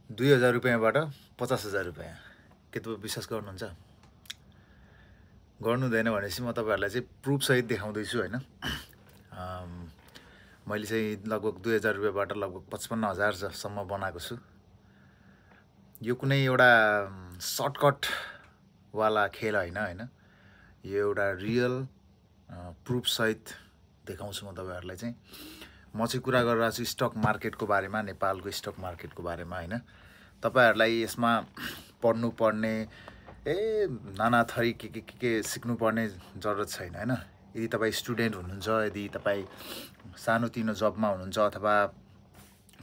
2000 रुपैयाँबाट 50,000 रुपैयाँ के तपाईँ विश्वास गर्नुहुन्छ? गर्नुहुँदैन भनेपछि म तपाईँहरूलाई चाहिँ प्रुफसहित देखाउँदैछु होइन। मैले चाहिँ लगभग 2000 रुपैयाँबाट लगभग 55,000 सम्म बनाएको छु। यो कुनै एउटा सर्टकटवाला खेल होइन, यो एउटा रियल प्रुफसहित देखाउँछु म तपाईँहरूलाई चाहिँ। म चाहिँ कुरा गरिरहेको छु स्टक मार्केटको बारेमा, नेपालको स्टक मार्केटको बारेमा होइन। तपाईँहरूलाई यसमा पढ्नुपर्ने नाना थरी के सिक्नुपर्ने जरुरत छैन होइन। यदि तपाईँ स्टुडेन्ट हुनुहुन्छ, यदि तपाईँ सानोतिनो जबमा हुनुहुन्छ अथवा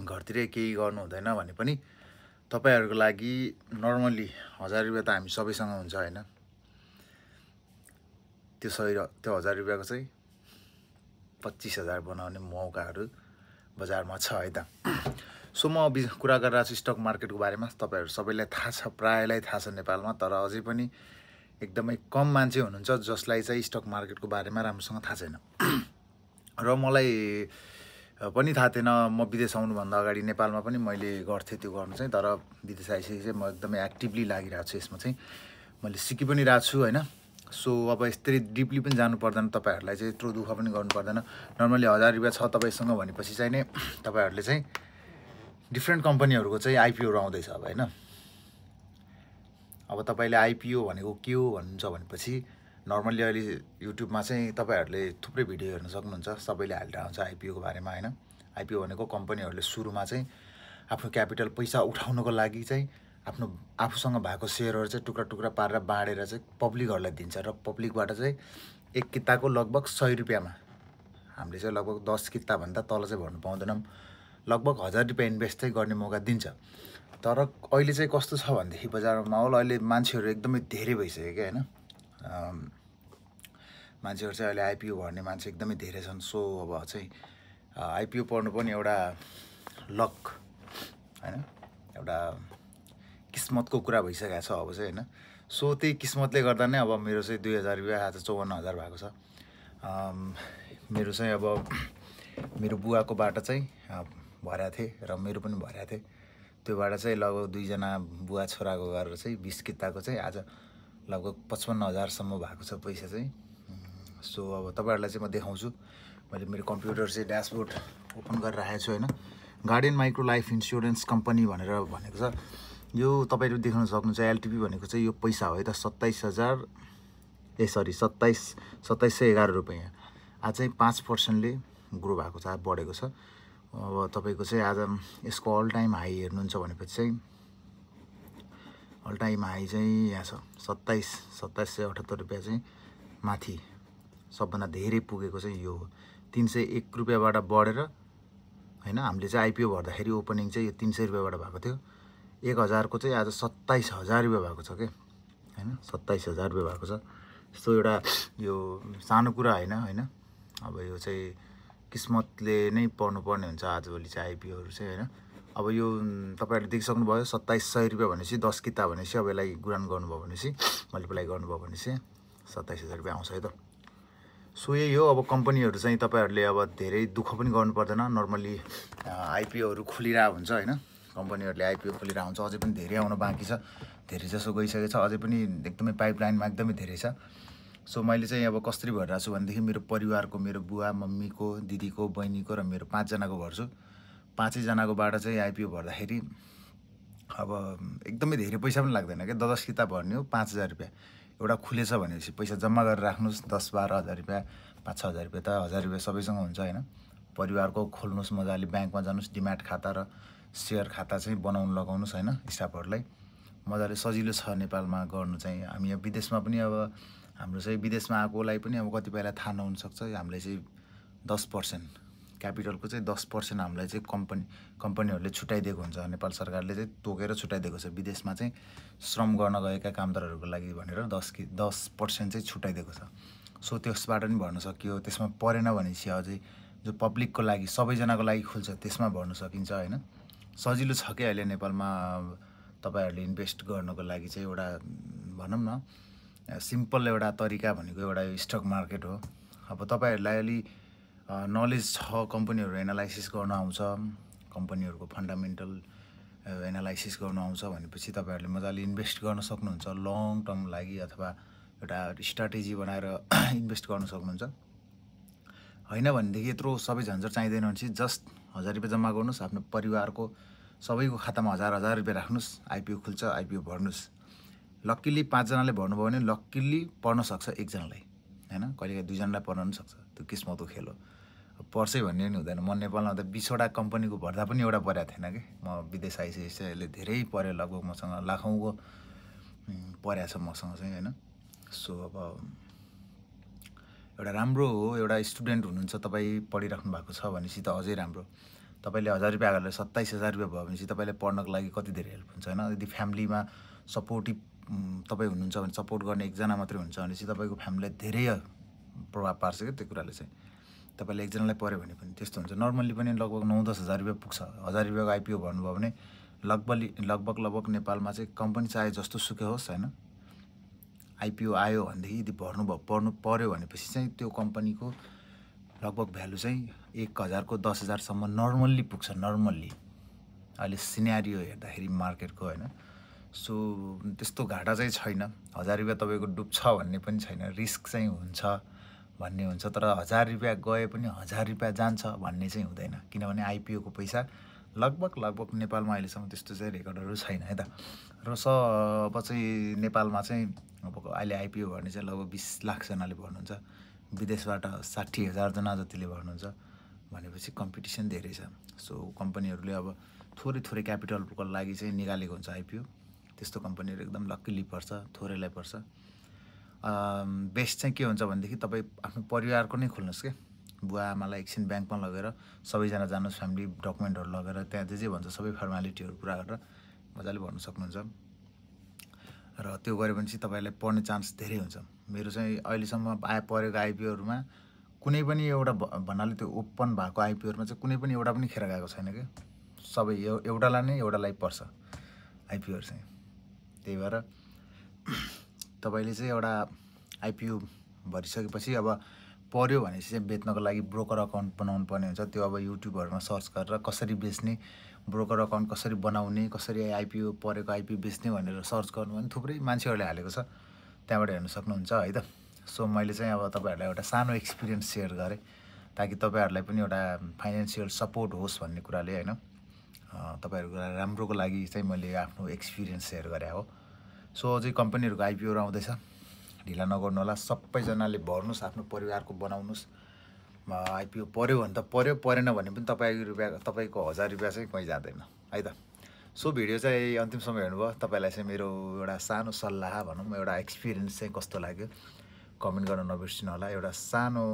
घरतिरै केही गर्नु हुँदैन भने पनि तपाईँहरूको लागि नर्मल्ली 1000 रुपैयाँ त हामी सबैसँग हुन्छ होइन। त्यो 1000 रुपैयाँको चाहिँ 25,000 बनाउने मौकाहरू बजारमा छ है त। सो म कुरा गरिरहेको छु स्टक मार्केटको बारेमा। तपाईँहरू सबैलाई थाहा छ, प्रायलाई थाहा छ नेपालमा, तर अझै पनि एकदमै कम मान्छे हुनुहुन्छ जसलाई चाहिँ स्टक मार्केटको बारेमा राम्रोसँग थाहा छैन। र मलाई पनि थाहा थिएन। म विदेश आउनुभन्दा अगाडि नेपालमा पनि मैले गर्थेँ त्यो गर्नु चाहिँ, तर विदेश आइसकेपछि चाहिँ म एकदमै एक्टिभली लागिरहेको छु यसमा चाहिँ। मैले सिकि पनि रहेको छु होइन। सो अब यस्तै डिपली पनि जानु पर्दैन, तपाईँहरूलाई चाहिँ यत्रो दुःख पनि गर्नु पर्दैन। नर्मली 1000 रुपैयाँ छ तपाईँसँग भनेपछि चाहिँ नै तपाईँहरूले चाहिँ डिफ्रेन्ट कम्पनीहरूको चाहिँ आइपिओहरू आउँदैछ अब होइन। अब तपाईँले आइपिओ भनेको के हो भन्नुहुन्छ भनेपछि नर्मल्ली अहिले युट्युबमा चाहिँ तपाईँहरूले थुप्रै भिडियो हेर्न सक्नुहुन्छ, सबैले हालिरहेको हुन्छ आइपिओको बारेमा होइन। आइपिओ भनेको कम्पनीहरूले सुरुमा चाहिँ आफ्नो क्यापिटल पैसा उठाउनको लागि चाहिँ आफूसँग भएको सेयरहरू चाहिँ टुक्रा टुक्रा पारेर बाँडेर चाहिँ पब्लिकहरूलाई दिन्छ र पब्लिकबाट चाहिँ एक किताको लगभग 100 रुपैयाँमा हामीले चाहिँ लगभग 10 किताभन्दा तल चाहिँ भर्नु पाउँदैनौँ, लगभग 1000 रुपैयाँ इन्भेस्ट चाहिँ गर्ने मौका दिन्छ। तर अहिले चाहिँ कस्तो छ भनेदेखि बजारमा माहौल अहिले मान्छेहरू एकदमै धेरै भइसक्यो क्या होइन। मान्छेहरू चाहिँ अहिले आइपिओ भर्ने मान्छे एकदमै धेरै छन्। सो अब चाहिँ आइपिओ पढ्नु पनि एउटा लक होइन, एउटा किस्मतको कुरा भइसकेको छ अब चाहिँ होइन। सो त्यही किस्मतले गर्दा नै अब मेरो चाहिँ 2000 रुपैयाँ आज 54,000 भएको छ। मेरो चाहिँ अब मेरो बुवाकोबाट चाहिँ भरेको थिएँ र मेरो पनि भरेको थिएँ। त्योबाट चाहिँ लगभग 2जना बुवा छोराको गरेर चाहिँ 20 किताको चाहिँ आज लगभग 55,000 सम्म भएको छ पैसा चाहिँ। सो अब तपाईँहरूलाई चाहिँ म देखाउँछु। मैले मेरो कम्प्युटर चाहिँ ड्यासबोर्ड ओपन गरेर राखेको छु होइन। Guardian micro life insurance company भनेर भनेको छ। यो तपाईँहरू देख्न सक्नुहुन्छ एलटिपी भनेको चाहिँ यो पैसा हो है त, 27,111 रुपैयाँ। आज चाहिँ 5%ले ग्रो भएको छ, बढेको छ। अब तपाईँको चाहिँ आज यसको अल टाइम हाई हेर्नुहुन्छ भनेपछि चाहिँ अल टाइम हाई चाहिँ यहाँ छ 27,78 रुपैयाँ चाहिँ माथि सबभन्दा धेरै पुगेको चाहिँ यो 301 रुपैयाँबाट बढेर होइन। हामीले चाहिँ आइपिओ भर्दाखेरि ओपनिङ चाहिँ यो 300 रुपैयाँबाट भएको थियो। 1000को चाहिँ आज 27,000 रुपैयाँ भएको छ क्या होइन, 27,000 रुपैयाँ भएको छ। यस्तो एउटा यो सानो कुरा होइन। अब यो चाहिँ किस्मतले नै पढ्नुपर्ने हुन्छ आजभोलि चाहिँ आइपिओहरू चाहिँ होइन। अब यो तपाईँहरूले देखिसक्नुभयो 2700 रुपैयाँ भनेपछि 10 किताब भनेपछि अब यसलाई गुणन गर्नुभयो भनेपछि मल्टिप्लाई गर्नुभयो भनेपछि 27,000 रुपैयाँ आउँछ है त। सो यही हो। अब कम्पनीहरू चाहिँ तपाईँहरूले अब धेरै दुःख पनि गर्नु पर्दैन। नर्मल्ली आइपिओहरू खोलिरहेको हुन्छ होइन, कम्पनीहरूले आइपिओ खोलिरहेको हुन्छ। अझै पनि धेरै आउन बाँकी छ, धेरै जसो गइसकेको छ, अझै पनि एकदमै पाइपलाइनमा एकदमै धेरै छ। सो मैले चाहिँ अब कसरी भरिरहेको छु भनेदेखि मेरो परिवारको, मेरो बुवा मम्मीको, दिदीको, बहिनीको र मेरो 5 जनाको भर्छु। 5 जनाकोबाट चाहिँ आइपिओ भर्दाखेरि अब एकदमै धेरै पैसा पनि लाग्दैन क्या। 10 किताब भर्ने हो 5,000 रुपैयाँ। एउटा खुलेछ भनेपछि पैसा जम्मा गरेर राख्नुहोस्, 10-12 हजार रुपैयाँ, 5-6 हजार रुपैयाँ त 1000 रुपैयाँ सबैसँग हुन्छ होइन। परिवारको खोल्नुहोस्, मजाले ब्याङ्कमा जानुहोस्, डिम्याट खाता र सेयर खाता चाहिँ बनाउनु लगाउनुहोस् होइन। स्टाफहरूलाई मजाले सजिलो छ नेपालमा गर्नु चाहिँ। हामी यहाँ विदेशमा पनि अब हाम्रो चाहिँ विदेशमा आएकोलाई पनि अब कतिपयलाई थाहा नहुनसक्छ। हामीलाई चाहिँ 10% क्यापिटलको चाहिँ 10% हामीलाई चाहिँ कम्पनीहरूले छुट्याइदिएको हुन्छ। नेपाल सरकारले चाहिँ तोकेर छुट्याइदिएको छ विदेशमा चाहिँ श्रम गर्न गएका कामदारहरूको लागि भनेर 10% चाहिँ छुट्याइदिएको छ। सो त्यसबाट पनि भर्न सकियो। त्यसमा परेन भनेपछि अझै जो पब्लिकको लागि सबैजनाको लागि खुल्छ त्यसमा भर्न सकिन्छ होइन। सजिलो छ क्या अहिले नेपालमा तपाईँहरूले इन्भेस्ट गर्नको लागि चाहिँ। एउटा भनौँ न सिम्पल एउटा तरिका भनेको एउटा स्टक मार्केट हो। अब तपाईँहरूलाई अलि नलेज छ, कम्पनीहरू एनालाइसिस गर्न आउँछ, कम्पनीहरूको फन्डामेन्टल एनालाइसिस गर्नु आउँछ भनेपछि तपाईँहरूले मजाले इन्भेस्ट गर्न सक्नुहुन्छ लङ टर्म लागि अथवा एउटा स्ट्राटेजी बनाएर इन्भेस्ट गर्न सक्नुहुन्छ। होइन भनेदेखि यत्रो सबै झन्झट चाहिँदैन भनेपछि जस्ट 1000 रुपियाँ जम्मा गर्नुहोस्, आफ्नो परिवारको सबैको खातामा 1000 रुपियाँ राख्नुहोस्, आइपिओ खुल्छ, आइपिओ भर्नुहोस्। लक्किली 5 जनाले भर्नुभयो भने लक्किली पर्न सक्छ 1 जनालाई, होइन, कहिलेकाहीँ 2 जनालाई पर्न पनि सक्छ, त्यो किस्मतको खेल हो। पर्छै भन्ने पनि हुँदैन। म नेपालमा त 20वटा कम्पनीको भर्दा पनि एउटा परेको थिएन कि, म विदेश आइसकेपछि अहिले धेरै पऱ्यो, लगभग मसँग लाखौँको परेको छ मसँग चाहिँ, होइन। सो अब एउटा राम्रो हो, एउटा स्टुडेन्ट हुनुहुन्छ तपाईँ, पढिराख्नु भएको छ भनेपछि त अझै राम्रो। तपाईँले 1000 रुपियाँ हालेर 27000 रुपियाँ भयो भनेपछि तपाईँलाई पढ्नको लागि कति धेरै हेल्प हुन्छ, होइन। यदि फ्यामिलीमा सपोर्टिभ तपाईँ हुनुहुन्छ भने, सपोर्ट गर्ने एकजना मात्रै हुन्छ भनेपछि तपाईँको फ्यामिलीलाई धेरै प्रभाव पार्छ क्या त्यो कुराले चाहिँ। तपाईँले एकजनालाई पऱ्यो भने पनि त्यस्तो हुन्छ। नर्मल्ली पनि लगभग 9-10 हजार रुपियाँ पुग्छ। 1000 रुपियाँको आइपिओ भन्नुभयो भने लगभग नेपालमा चाहिँ कम्पनी चाहे जस्तो सुकै होस्, होइन, आइपिओ आयो भनेदेखि यदि पर्नु पऱ्यो भनेपछि चाहिँ त्यो कम्पनीको लगभग भ्यालु चाहिँ 1000 को 10,000सम्म नर्मल्ली पुग्छ, नर्मल्ली अहिले सिनेरियो हेर्दाखेरि मार्केटको, होइन। सो त्यस्तो घाटा चाहिँ छैन। 1000 रुपियाँ तपाईँको डुब्छ भन्ने पनि छैन, रिस्क चाहिँ हुन्छ भन्ने हुन्छ, तर 1000 रुपियाँ गए पनि 1000 रुपियाँ जान्छ भन्ने चाहिँ हुँदैन, किनभने आइपिओको पैसा लगभग नेपालमा अहिलेसम्म त्यस्तो चाहिँ रेकर्डहरू छैन है त। र अब चाहिँ नेपालमा चाहिँ अब अहिले आइपिओ भर्ने चाहिँ लगभग 20 लाख जनाले भर्नुहुन्छ, विदेशबाट 60,000 जना जतिले भर्नुहुन्छ भनेपछि कम्पिटिसन धेरै छ। सो कम्पनीहरूले अब थोरै क्यापिटलको लागि चाहिँ निकालेको हुन्छ आइपिओ, त्यस्तो कम्पनीहरू एकदम लक्किली पर्छ, थोरैलाई पर्छ। बेस्ट चाहिँ के हुन्छ भनेदेखि तपाईँ आफ्नो परिवारको नै खोल्नुहोस् क्या, बुवा आमालाई एकछिन ब्याङ्कमा लगेर सबैजना जानुहोस्, फ्यामिली डकुमेन्टहरू लगेर त्यहाँ जे भन्छ सबै फर्मालिटीहरू पुरा गरेर मजाले भर्न सक्नुहुन्छ। र त्यो गऱ्यो भने चाहिँ तपाईँलाई पढ्ने चान्स धेरै हुन्छ। मेरो चाहिँ अहिलेसम्म परेको आइपिओहरूमा कुनै पनि एउटा भन्नाले त्यो ओपन भएको आइपिओहरूमा चाहिँ कुनै पनि एउटा पनि खेर गएको छैन क्या, सबै एउटालाई नै एउटालाई पर्छ आइपिओहरू चाहिँ। त्यही भएर तपाईँले चाहिँ एउटा आइपिओ भरिसकेपछि अब पर्यो भनेपछि चाहिँ बेच्नको लागि ब्रोकर अकाउन्ट बनाउनु पर्ने हुन्छ। त्यो अब युट्युबहरूमा सर्च गरेर कसरी बेच्ने, ब्रोकर अकाउन्ट कसरी बनाउने, कसरी आइपिओ परेको आइपिओ बेच्ने भनेर सर्च गर्नु भने थुप्रै मान्छेहरूले हालेको छ, त्यहाँबाट हेर्न सक्नुहुन्छ है त। सो मैले चाहिँ अब तपाईँहरूलाई एउटा सानो एक्सपिरियन्स सेयर गरेँ ताकि तपाईँहरूलाई पनि एउटा फाइनेन्सियल सपोर्ट होस् भन्ने कुराले, होइन, तपाईँहरूको राम्रोको लागि चाहिँ मैले आफ्नो एक्सपिरियन्स सेयर गरेँ हो। सो अझै कम्पनीहरूको आइपिओहरू आउँदैछ, ढिला नगर्नु होला, सबैजनाले भर्नुहोस्, आफ्नो परिवारको बनाउनुहोस्। आइपिओ पऱ्यो भने त पऱ्यो, परेन भने पनि तपाईँको 1000 रुपियाँ चाहिँ कहीँ जाँदैन है त। सो भिडियो चाहिँ अन्तिमसम्म हेर्नुभयो, तपाईँलाई चाहिँ मेरो एउटा सानो सल्लाह भनौँ, एउटा एक्सपिरियन्स चाहिँ कस्तो लाग्यो कमेन्ट गर्न नबिर्सिनु होला। एउटा सानो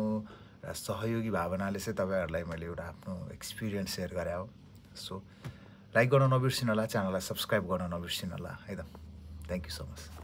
सहयोगी भावनाले चाहिँ तपाईँहरूलाई मैले एउटा आफ्नो एक्सपिरियन्स सेयर गरेँ हो। सो लाइक गर्न नबिर्सिनु होला, च्यानललाई सब्सक्राइब गर्न नबिर्सिनु होला है त। Thank you so much.